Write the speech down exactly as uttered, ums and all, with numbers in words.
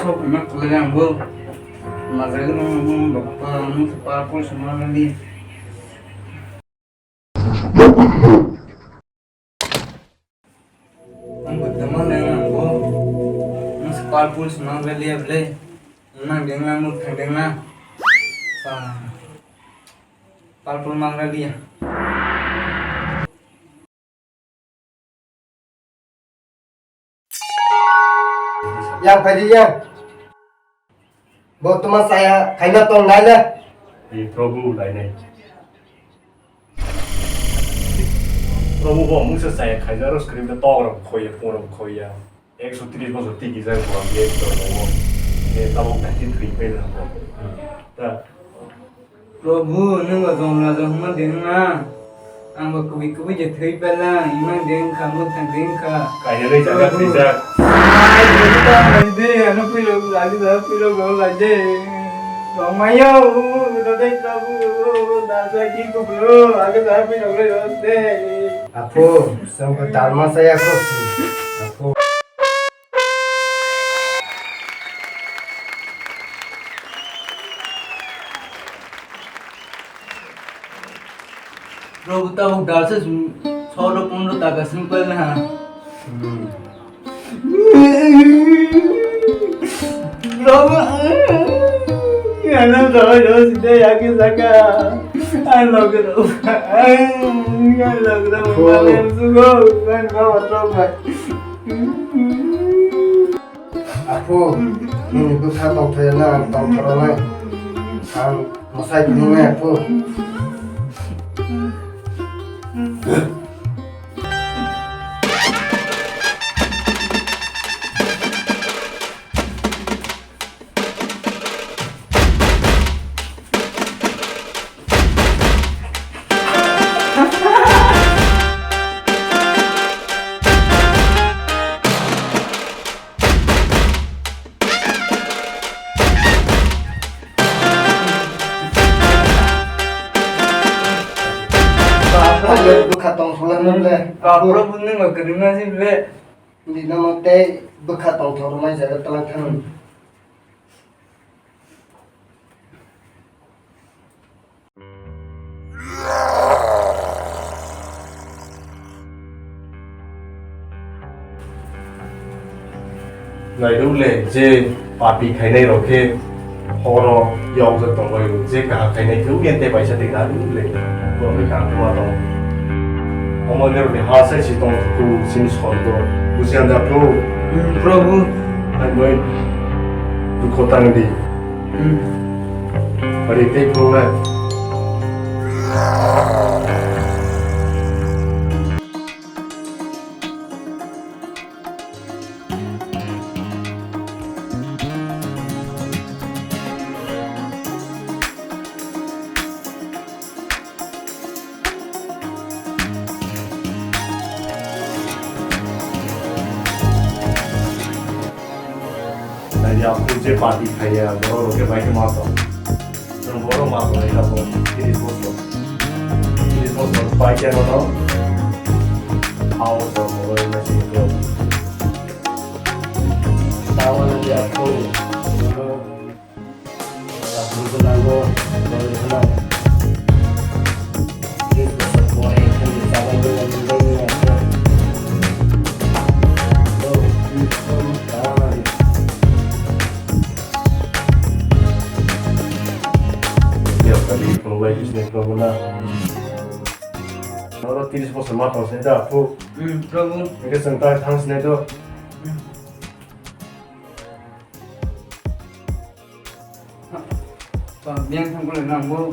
Mak khlai ang bo. Majagwi nang nang bappa, ang se powerful swnam nang di. Ang bo tamo nang ang bo. Ang se powerful swnam nang di ble. Nang deng nang nuk thang deng na. Pa. Powerful mang nang di ya. Yang phaidi yang. Bo tuma saya khaina tong nai le. Ei Prabhu lainai. Prabhu bo mungsa saya khaina ro screen ta tok ro khoya, phone ro khoya. Ekso tris bosor tiki jai bo ang ye to no. Ye tabok thirty three pe na ko. Ta Prabhu, nwng bo jom raja hwnma de wngna? Ang bo kubui kubui je thwi pela, imang de wngkha, mwthang de wngkha. Kainwi jaga Prabhu. Twijak. Ai, Prabhu, ta hai de, ano pui rok, agi da pui rok rok lai de. Rong mayo, u, u, da dai Prabhu, da sa ki kubro, agi da pui rok lai rok de. Apo, sangko dalma saya ko. Apo. Prabhu, tabuk dalsa sum, solo pondro taka simple na. Hmm. Prabhu, ano doi doi sida yake saka. Ano kero. Ano kero. Apo. Ano sugo. Ano kero. Apo, nini bwkha tongthai na ang tongthoro nai. Ang mwsai phunuknai apo. Bwkha tongthokla nang le. Bapro bwrwini ba kwrwngma se le. Bini omo tei bwkha tongthok rwmai jaga twlang thang. Nairok le je papi khainai rok khe horo yokjak tongbai o, je kaham khainai khe uni tei paisa tei nang le borok ni kaham khe ma tong. Omo le rok ni ha sai si tong ku sini sorgo bujiyan da pro. Hmm, Prabhu. Hai bai dukho tang di. Hmm. Bari tei phunuknai. Nai ya, aku je party khaiya, borok rok khe bai khe ma tong. Chwng borok ma tong, eka bo, tris bosor. Tris bosor bai khe no no. Hao bosor borok bai khe no. Tawa na ya, aku. Oro tris bosor ma tong se da, apu. Hmm, Prabhu. Hingke chwng ta thang sinai do. Hmm. Ba, biyang thang kule nang bo.